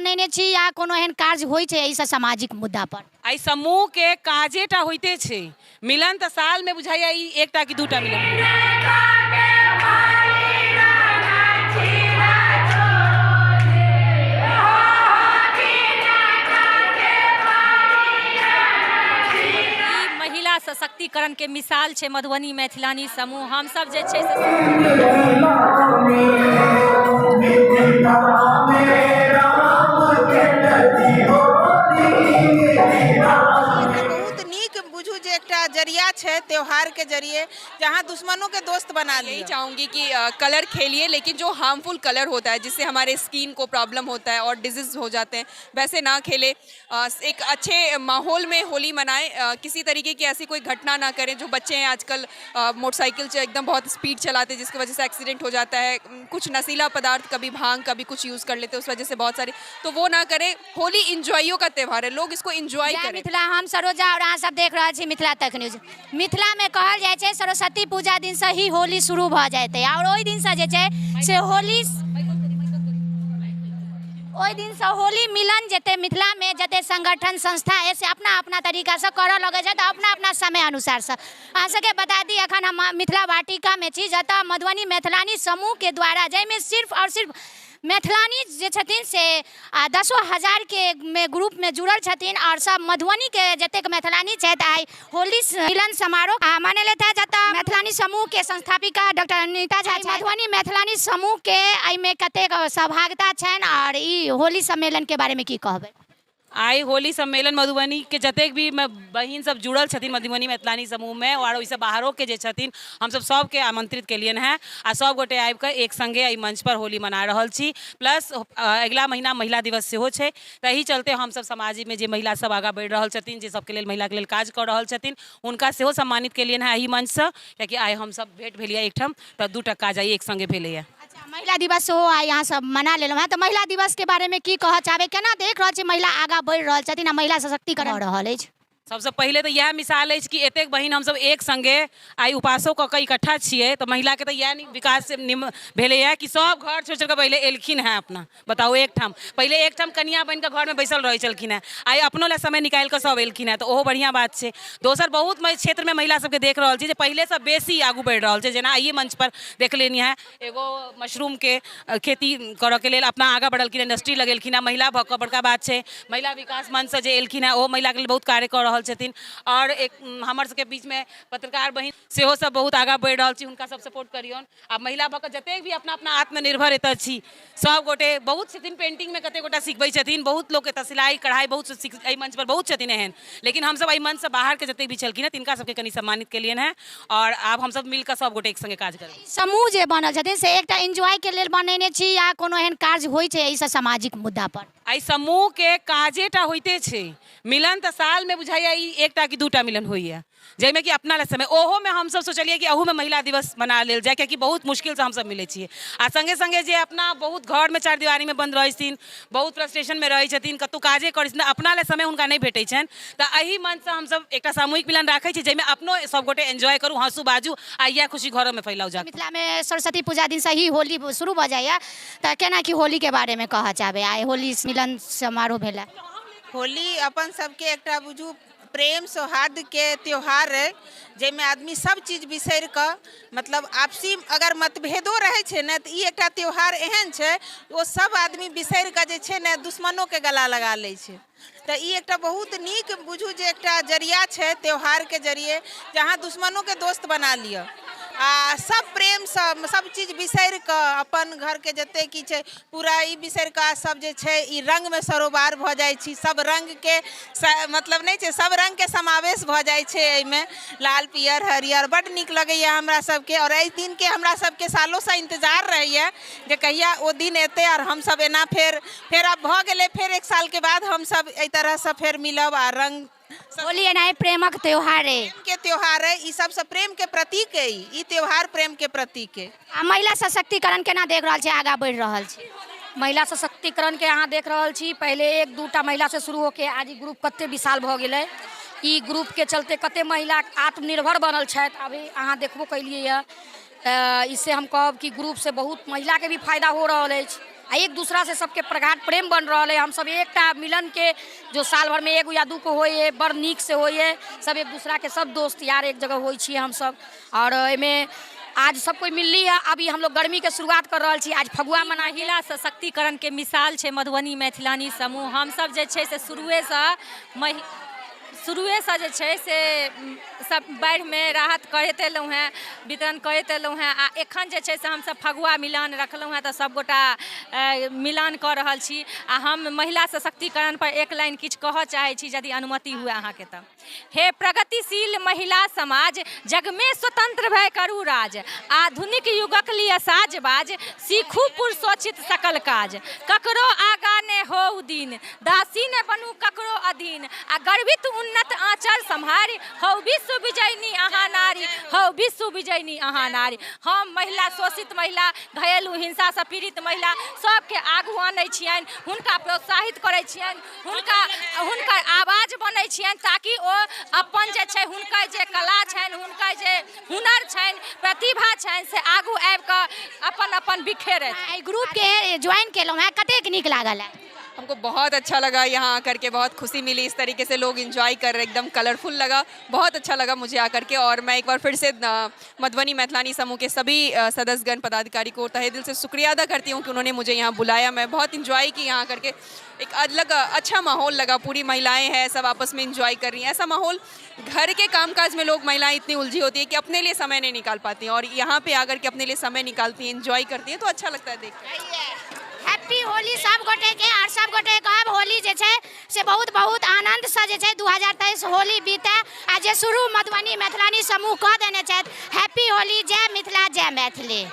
बनेने छी या कोनो एहन कार्य होइ छै एहिसँ सामाजिक मुद्दा पर? एहि समूहके काजेटा होइते छै। मिलन तऽ सालमे बुझाइया ई एकटा कि दूटा मिलन। ई महिला सशक्तिकरण के मिसाल छै मधुबनी मैथिलानी समूह। हमसब जे छै से बहुत नीक बुझू जे एकटा जरिया छै त्योहार के जरिए, जहाँ दुश्मनों के दोस्त बना यही लिअ। चाहूँगी कि कलर खेलिए, लेकिन जो हार्मफुल कलर होता है, जिससे हमारे स्किन को प्रॉब्लम होता है और डिजीज़ हो जाते हैं, वैसे ना खेले। एक अच्छे माहौल में होली मनाएं, किसी तरीके की ऐसी कोई घटना ना करें। जो बच्चे हैं आजकल मोटरसाइकिल से एकदम बहुत स्पीड चलाते हैं, जिसकी वजह से एक्सीडेंट हो जाता है। कुछ नशीला पदार्थ, कभी भांग, कभी कुछ यूज़ कर लेते हैं, उस वजह से बहुत सारे, तो वो ना करें। होली इंजॉयो का त्यौहार है, लोग इसको इंजॉय जय करें। मिथिला, हम सरोजा और अहाँ सब देख रहल छी मिथिला तक न्यूज। मिथिला में कहल जाइ छै सरस्वती पूजा दिन से ही होली शुरू भऽ जेतै और ओहि दिन से जे छै से होली, ओहि दिन से होली मिलन जते मिथिला में जते संगठन संस्था है से अपना अपना तरीका से करऽ लगै छै, तऽ अपना अपना समय अनुसार से। अहाँ सबके बता दी, अखन हम मिथिला वाटिका में छी, जतऽ मधुबनी मैथिलानी समूह के द्वारा, जाहिमे सिर्फ और सिर्फ मैथिलानी जे छथिन से आ दसो हजारके मे ग्रुपमे जुड़ल छथिन आओर सब मधुबनीके जतेक मैथिलानी छथि, आइ होली मिलन समारोह आ मनेलथि हेँ, जतऽ मैथिलानी समूहके संस्थापिका डॉक्टर अनिता झा। मधुबनी मैथिलानी समूहके एहिमे कतेक सहभागिता छनि आओर ई होली सम्मेलनके बारेमे की कहबै? आइ होली सम्मेलन मधुबनीके जतेक भी बहिन सब जुड़ल छथिन मधुबनी मैथिलानी समूहमे आओर ओहिसँ बाहरोके जे छथिन, हमसब सबके आमंत्रित केलियनि हेँ आ सब गोटे आबिकऽ एक सङ्गे एहि मंचपर होली मना रहल छी। प्लस अगिला महीना महिला दिवस सेहो छै, ताहि चलते हमसब समाजमे जे महिला सब आगाँ बढ़ि रहल छथिन, जे सबके लेल, महिलाके लेल काज कऽ रहल छथिन, हुनका सेहो सम्मानित केलियनि हेँ एहि मंचसँ, कियाकि आइ हमसब भेँट भेलियै एकठाम तऽ दूटा काज आइ एक सङ्गे भेलैए। अच्छा, महिला दिवस सेहो आइ अहाँ सब मना लेलहुँ हेँ, तऽ महिला दिवसके बारेमे की कहऽ चाहबै? केना देख रहल छी महिला आगाँ बढ़ि रहल छथिन आ महिला सशक्तिकरण भऽ रहल अछि? सबसँ पहिले तऽ इएह मिसाल अछि कि एतेक बहिन हमसब एक सङ्गे आइ उपासो कऽ कऽ इकट्ठा छियै, तऽ महिलाके तऽ इएह विकास भेलैए कि सब घर छोड़ि छोड़ि कऽ पहिले एलखिन हेँ। अपना बताउ, एकठाम पहिले एकठाम कनिया बनि कऽ घरमे बैसल रहै छलखिन हेँ, आइ अपनो लए समय निकालि कऽ सब एलखिन हेँ, तऽ ओहो बढ़िआँ बात छै। दोसर, बहुत क्षेत्रमे महिला सबके देख रहल छी जे पहिलेसँ बेसी आगू बढ़ि रहल छै। जेना आइए मंचपर देखलियनि हेँ, एगो मशरूमके खेती करऽके लेल अपना आगाँ बढ़लखिन, इंडस्ट्री लगेलखिन हेँ महिला भऽ कऽ, बड़का बात छै। महिला विकास मंचसँ जे एलखिन हेँ, ओहो महिलाके लेल बहुत कार्य कऽ रहल छथिन। आओर एक हमर सबके बीचमे पत्रकार बहिन सेहो सब बहुत आगाँ बढ़ि रहल छी, हुनका सब सपोर्ट करियौन। आ महिला भऽ कऽ जतेक भी अपना अपना आत्मनिर्भर एतऽ छी सब गोटे, बहुत छथिन पेंटिंगमे, कतेक गोटा सिखबै छथिन, बहुत लोक एतऽ सिलाइ कढ़ाइ बहुत सीख, एहि मंचपर बहुत छथिन एहन। लेकिन हमसब एहि मंचसँ बाहरके जतेक भी छलखिन हेँ, तिनका सबके कनि सम्मानित केलियनि हेँ आओर आब हमसब मिलकऽ सब गोटे एक सङ्गे काज करबै। समूह जे बनल छथिन से एकटा एन्जॉयके लेल बनेने छी या कोनो एहन कार्य होइ छै एहिसँ सामाजिक मुद्दा पर? एहि समूहके काजेटा होइते छै। मिलन तऽ सालमे बुझाइया ई एकटा कि दूटा मिलन होइए, जाहिमे कि अपना लए समय, ओहोमे हमसब सोचलियै कि अहूमे महिला दिवस मना लेल जाय, कियाकि बहुत मुश्किलसँ हमसब मिलै छियै। आ सङ्गे सङ्गे जे अपना बहुत घरमे चारि दिवारीमे बन्द रहै छथिन, बहुत फ्रस्ट्रेशनमे रहै छथिन, कतहु काजे करै छथिन, अपना लए समय हुनका नहि भेटै छनि, तऽ एहि मंचसँ हमसब एकटा सामूहिक मिलन राखै छी, जाहिमे अपनो सबगोटे एन्जॉय करू, हँसू बाजू आ इएह खुशी घरोमे फैलाउ जाकऽ। मिथिलामे सरस्वती पूजा दिनसँ ही होली शुरू भऽ जाइए, तऽ केना की होलीके बारेमे कहऽ चाहबै? आइ होली मिलन समारोह भेलै। होली अपन सबके एकटा बुझू प्रेम सौहार्दके त्यौहार अइ, जाहिमे आदमी सब चीज बिसरि कऽ, मतलब आपसी अगर मतभेदो रहै छै ने, तऽ ई एकटा त्यौहार एहन छै, ओ सब आदमी बिसरि कऽ जे छै ने दुश्मनोके गला लगा लै छै। तऽ ई एकटा बहुत नीक बुझू जे एकटा जरिया छै त्यौहारके जरिए, जहाँ दुश्मनोके दोस्त बना लिअ आ सब प्रेमसँ सब चीज बिसरि कऽ, अपन घरके जते की छै पूरा ई बिसरि कऽ, सब जे छै ई रङ्गमे सरोबार भऽ जाइ छी। सब रङ्गके मतलब नहि छै, सब रङ्गके समावेश भऽ जाइ छै एहिमे, लाल पियर हरियर। बड्ड नीक लगैए हमरा सबके आओर एहि दिनके हमरा सबके सालोसँ इन्तजार रहैए जे कहिया ओ दिन एतै आओर हमसब एना फेर फेर आब भऽ गेलै, फेर एक सालके बाद हमसब एहि तरहसँ फेर मिलब आ रङ्ग। होली एनाही प्रेमक त्योहार अइ। प्रेमके त्योहार अइ ई, सबसँ प्रेमके प्रतीक अइ ई त्योहार, प्रेमके प्रतीक अइ। आ महिला सशक्तिकरण केना देख रहल छी, आगाँ बढ़ि रहल छै? महिला सशक्तिकरणके अहाँ देख रहल छी, पहिले एक दूटा महिलासँ शुरू होके आज ई ग्रुप कते विशाल भऽ गेलै। ई ग्रुपके चलते कते महिला आत्मनिर्भर बनल छथि, अभी अहाँ देखबो केलियै। तऽ इससे हम कहब कि ग्रुपसँ बहुत महिलाके भी फायदा हो रहल अछि। आ एक दूसरासँ सबके प्रगाढ़ प्रेम बनि रहल अइ। हमसब एकटा मिलनके जो साल भरिमे एगो या दूगो होइए, बड़ नीकसँ होइए। सब एक दूसराके सब दोस्त यार एक जगह होइ छियै हमसब। आओर एहिमे आज सब कोइ मिलली है। अभी हम लोग गर्मीके शुरुआत कर रहल छी आज फगुआ मना। महिला सशक्तिकरणके मिसाल छै मधुबनी मैथिलानी समूह। हमसब जे छै से शुरुएसँ महि शुरुएसँ जे छै से सब बाढ़िमे राहत करैत एलहुँ हेँ, वितरण करैत एलहुँ हेँ। आ एखन जे छै से हमसब फगुआ मिलान रखलहुँ हेँ, तऽ सबगोटा मिलान कऽ रहल छी। आ हम महिला सशक्तिकरणपर एक लाइन किछु कहऽ चाहै छी, यदि अनुमति हुए अहाँके तऽ। हे प्रगतिशील महिला समाज, जगमे स्वतंत्र भए करू राज। आधुनिक युगक लिअ साज बाज, सीखू पुरुषोचित सकल काज। ककरो आगा ने होउ दीन, दासी ने बनू ककरो अधीन। आ गर्वित उन्नत आँचर सम्हारि, हौ विश्व विजयिनी अहाँ नारी, हौ विश्व विजयिनी अहाँ नारी। हम महिला, शोषित महिला, घरेलू हिंसासँ पीड़ित महिला सबके आगू आनै छियनि, हुनका प्रोत्साहित करै छियनि, हुनका हुनकर आवाज बनै छियनि, ताकि ओ अपन जे छै हुनकर जे कला छनि, हुनकर जे हुनर छनि, प्रतिभा छनि, से आगू आबि कऽ अपन अपन बिखेरथि। एहि ग्रुपके ज्वाइन केलहुँ हेँ, कतेक नीक लागल है? हमको बहुत अच्छा लगा यहाँ आकर के, बहुत खुशी मिली। इस तरीके से लोग इंजॉय कर रहे, एकदम कलरफुल लगा, बहुत अच्छा लगा मुझे आकर के। और मैं एक बार फिर से मधुबनी मैथिलानी समूह के सभी सदस्यगण, पदाधिकारी को तहे दिल से शुक्रिया अदा करती हूँ कि उन्होंने मुझे यहाँ बुलाया। मैं बहुत इंजॉय की यहाँ आकर के, एक अलग अच्छा माहौल लगा। पूरी महिलाएं हैं, सब आपस में इंजॉय कर रही हैं। ऐसा माहौल, घर के कामकाज में लोग, महिलाएं इतनी उलझी होती है कि अपने लिए समय नहीं निकाल पाती हैं, और यहाँ पे आकर के अपने लिए समय निकालती हैं, इंजॉय करती हैं, तो अच्छा लगता है देख के। हैप्पी होली सब गोटेके। आर सब गोटे कहब होली जे छै से बहुत बहुत आनन्दसँ जे छै 2023 होली बीतै, आ जे शुरू मधुबनी मैथिलानी समूह कऽ देने छथि। हैप्पी होली, जय मिथिला, जय मैथिली।